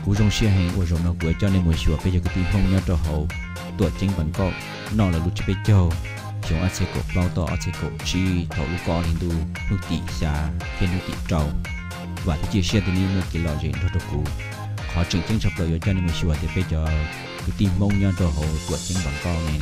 Kuv zoo siab heev uas zaum no kuv yuav coj nej mus xyuas peb cov kwv tij Hmoob nyob rau hauv Tuam Ceeb Npas Nkauj noj lawv lub tsiab peb caug xyoo ob txhiab kaum plaub tau ob txhiab kaum tsib thaum lub kaum ob hli ntuj hnub tim xya thiab hnub tim rau. Vam thiab cia siab tias nej muaj kev lom zem nrog rau kuv. Qhov tseem ceeb tshaj plaws yuav coj nej mus xyuas tias peb cov kwv tij Hmoob nyob rau hauv Tuam Ceeb Npas Nkauj ne,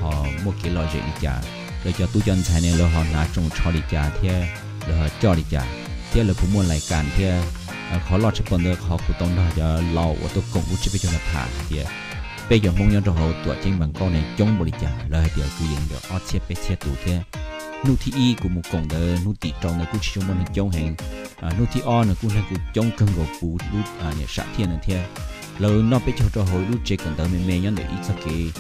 lawv ho muaj kev lom zem li cas, lawv cov tub cov ntxhais ne lawv ho hnav tsoos tsho li cas thiab lawv ho coj li cas, thiab lawv puas muaj lais kas thiab. Qhov loj tshaj plaws ntawd qhov kuv tau nrog cov laus uas tuaj koom lub tsiab peb caug no tham hais tias peb cov Hmoob nyob rau hauv Tuam Ceeb Npas Nkauj ne coob npaum li cas, lawv hais tias kwv yees ntawm ob txhiab peb txhiab tus thiab. Hnub thib ib kuv mus koom ntawd hnub tim rau ntawd kuj tsis tshua muaj neeg coob heev. Hnub thib ob no kuj neeg kuj coob kawg nkaus puv lub niam sam thiaj no thiab. Lawv noj peb caug rau hauv lub tsev kawm ntawv me me nyob ntawm ib txoj kev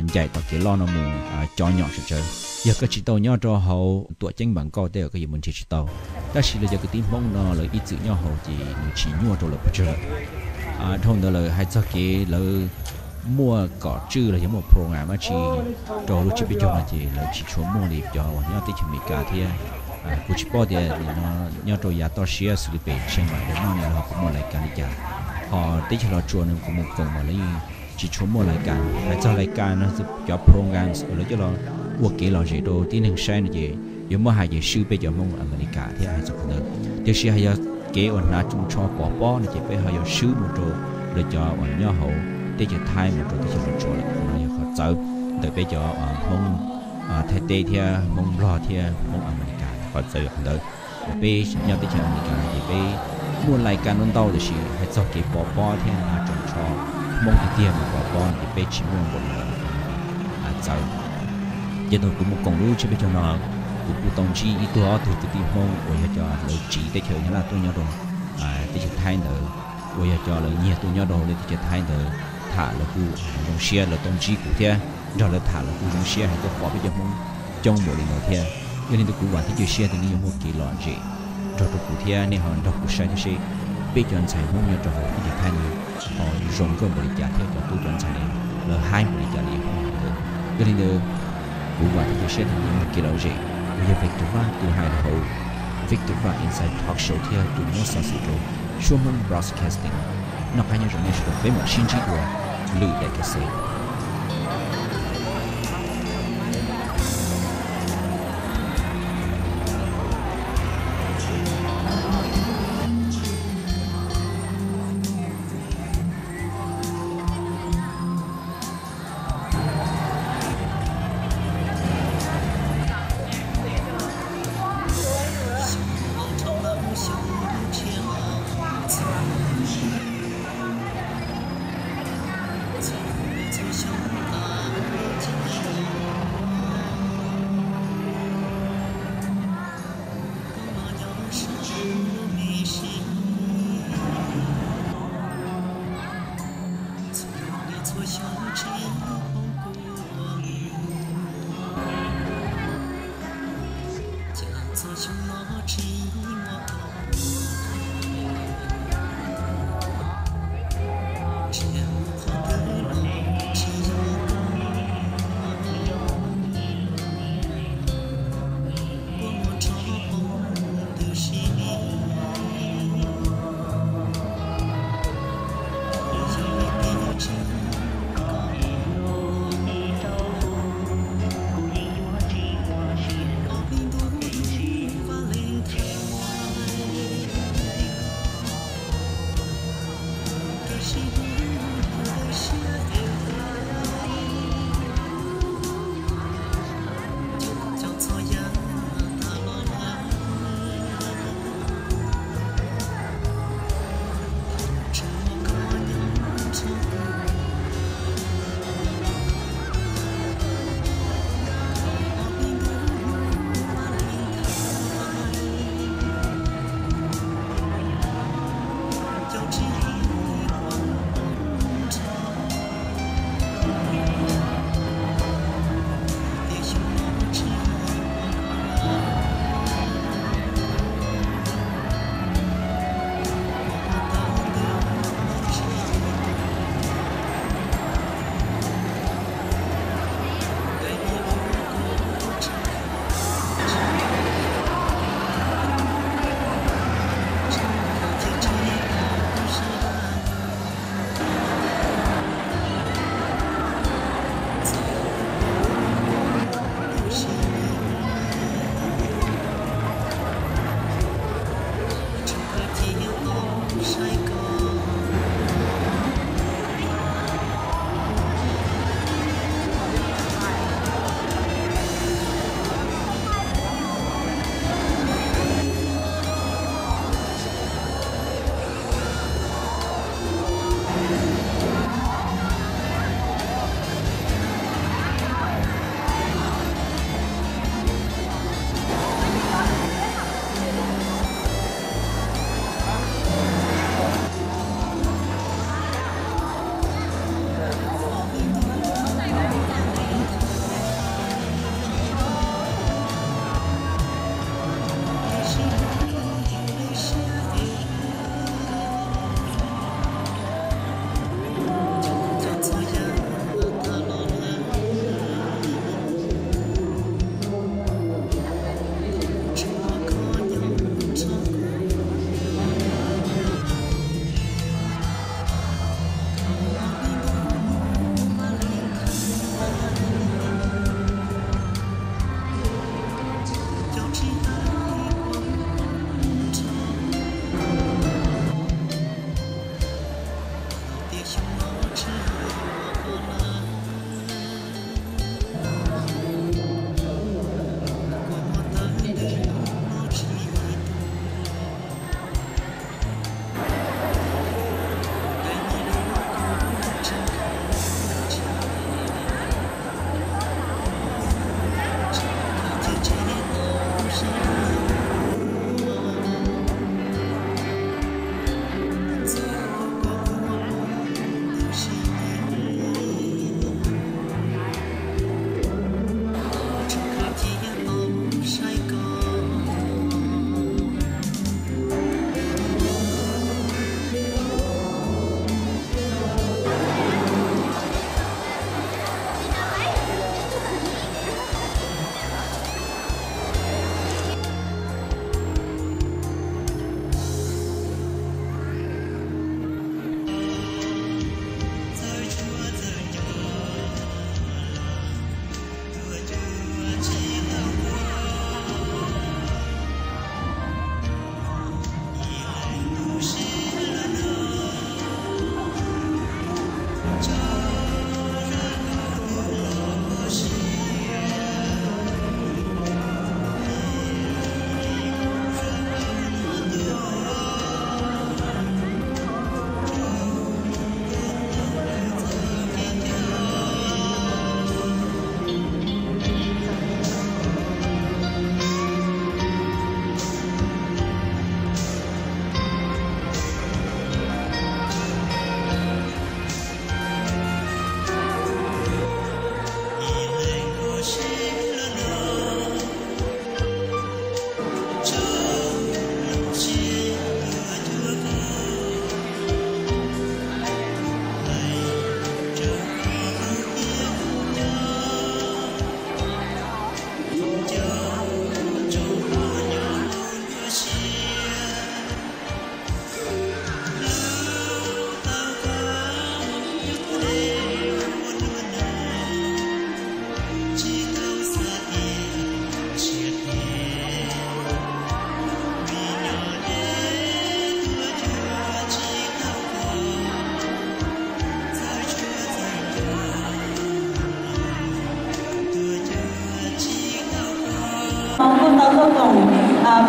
ncaim tom kev loj no mus cov nyom sawv tsawv. Yog koj tsis tau nyob rau hauv Tuam Ceeb Npas Nkauj tej koj yuav mus nrhiav tsis tau. Tab sis lawv cov kwv tij Hmoob no lawv ib txwm nyob hauv ces nws tsis nyuaj rau lawv pes tsawg lawm. Dhau ntawd lawm hais txog kev lawv muaj kom tswj los yog muaj program dab tsi rau lub tsiab peb caug no ces lawv tsis tshua muaj li cov uas nyob teb chaws Amelikas thiab. Kuv tsis paub tias nim no nyob rau yav toj siab xws li pem Tsheej Maim lawv noj no lawv ho puas muaj lais kas li cas. Ho teb chaws Los Tsuas no kuv mus koom mas lawv yeej tsis tshua muaj lais kas. Hais txog lais kas no cov programs uas lawv coj los ua kev lom zem rau tib neeg saib no ces yuav muab hais ces swb peb cov Hmoob Amelikas thiab hais txog qhov ntawd. Tiam sis hais yog kev uas hnav tsoos tsho pov pob no ces peb ho yuav swb mus rau lawv cov uas nyob hauv teb chaws Thaib mus rau teb chaws Los Tsuas lawm, qhov no yog qhov txawv ntawm peb cov Hmoob Thaib teb thiab Hmoob Nplog thiab Hmoob Amelikas, qhov txawv yog qhov ntawd. Uas peb nyob teb chaws Amelikas no ces peb muaj lais kas ntau ntau tiam sis hais txog kev pov pob thiab hnav tsoos tsho Hmoob tiag tiag mus pov pob no ces peb tsis muaj npaum li lawv, qhov no txawv. Ces thaum kuv mus koom lub tsiab peb caug no, kuv kuj tau ntsib ib tug ob tug kwv tij Hmoob uas yog cov lawv tsiv teb chaws Nyab Laj tuaj nyob rau teb chaws Thaib ntawd, uas yog cov lawv nyiag tuaj nyob rau hauv lub teb chaws Thaib ntawd tham lawv kuj zoo siab, lawv tau ntsib kuv thiab nrog lawv tham lawv kuj zoo siab hais tias pom peb cov Hmoob coob npaum li ntawd thiab. Yog li ntawd kuv vam thiab cia siab tias nej yuav muaj kev lom zem nrog rau kuv thiab nej ho nrog kuv saib thiab seb peb cov ntxhais Hmoob nyob rau hauv teb chaws Thaib no ho zoo nkauj npaum li cas thiab cov tub cov ntxhais ne lawv haib npaum li cas li Hmoob hais ntawd. Yog li ntawd kuv vam thiab cia siab tias nej yuav muaj kev lom zem. Kuv yog Victor Vaj tus hais rau hauv Victor Vaj Inside Talk Show thiab tus muab xov xwm rau Suab Hmoob Broadcasting. Noj qab nyob zoo nej sawv daws, peb mam sib ntsib dua lwm daim ka se.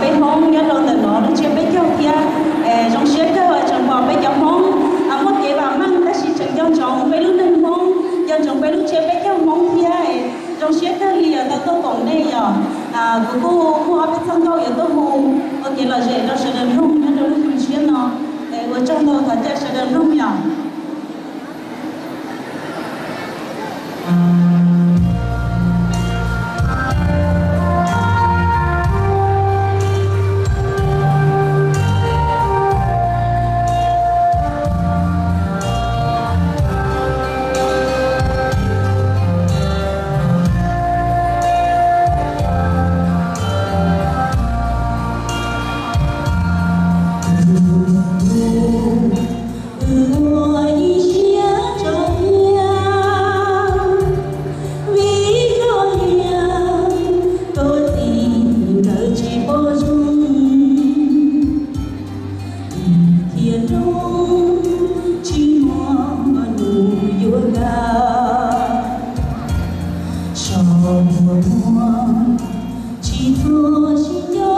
Peb Hmoob nyob rau ntawm no lub tsiab peb caug thiab, zoo siab kawg tseem pom peb cov Hmoob muaj kev vam meej tab sis tseem nco ntsoov peb lub neej Hmoob, nco ntsoov peb lub tsiab peb caug Hmoob thiab. Zoo siab kawg li yog tau tuaj koom nej yom. Kuv kuj muaj ob peb txoj nkauj yuav tuaj hu ua kev lom zem rau sawv daws mloog nyob rau lub hli tshiab no. Ua tsaug ntau, thov caw sawv daws mloog yom. Wb ua ib siab tso thiab, vim luag liam tuag tim nkawd tsis pom zoo, thiaj nrog tsis muaj nus yuav nkag, so muag muag tsis txuag sib nco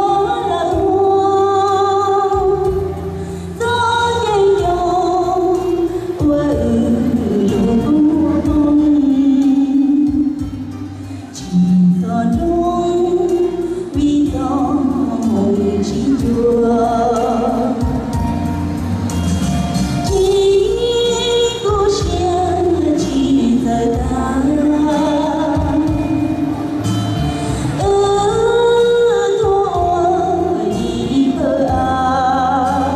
lawm, txoj kev nco ua wb lub koob hmoov, tsis txog nroo vim txoj hmoo tsis cuag. Ib kuj siab tsis txawj tag, wb tuag ua ib pawg av,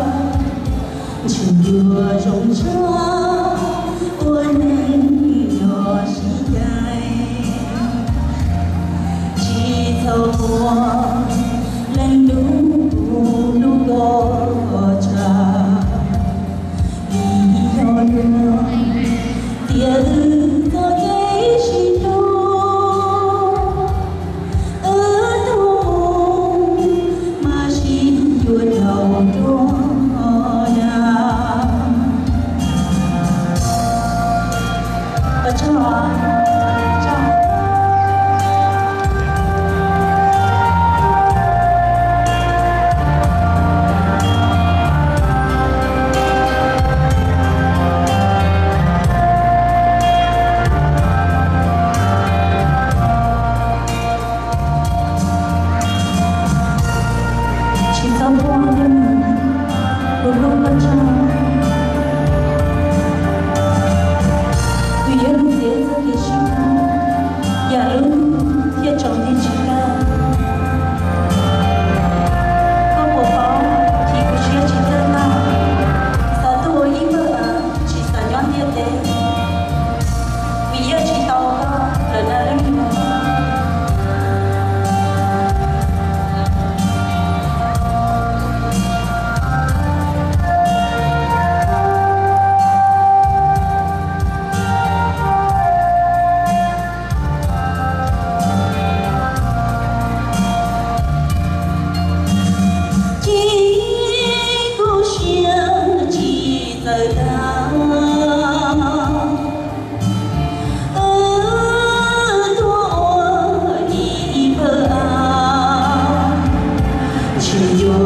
ntshe yuav zoo tshaj ua neej los sib cais, tsis txhob ua leej lub kuv lub koj tshaj, vim yog luag tias wb txoj kev sib hlub, wb tuag mus mas sib yuav rau nruab dag. Tsis txhob quaj, kuv hlub koj tshaj. Kuv yuav mus txiav txoj kev sib hlub, yam lub thiaj tsaus nti tsis kaj. Koj puas paub, chim kuv siab tsis txawj tag, xav tuag ua ib pawg av, tsis xav nyob ntiaj teb, vim yog tsis tau koj lawm na leej muam. Chim kuv siab tsis txawj tag, wb tuag ua ib pawg av, ntshe yuav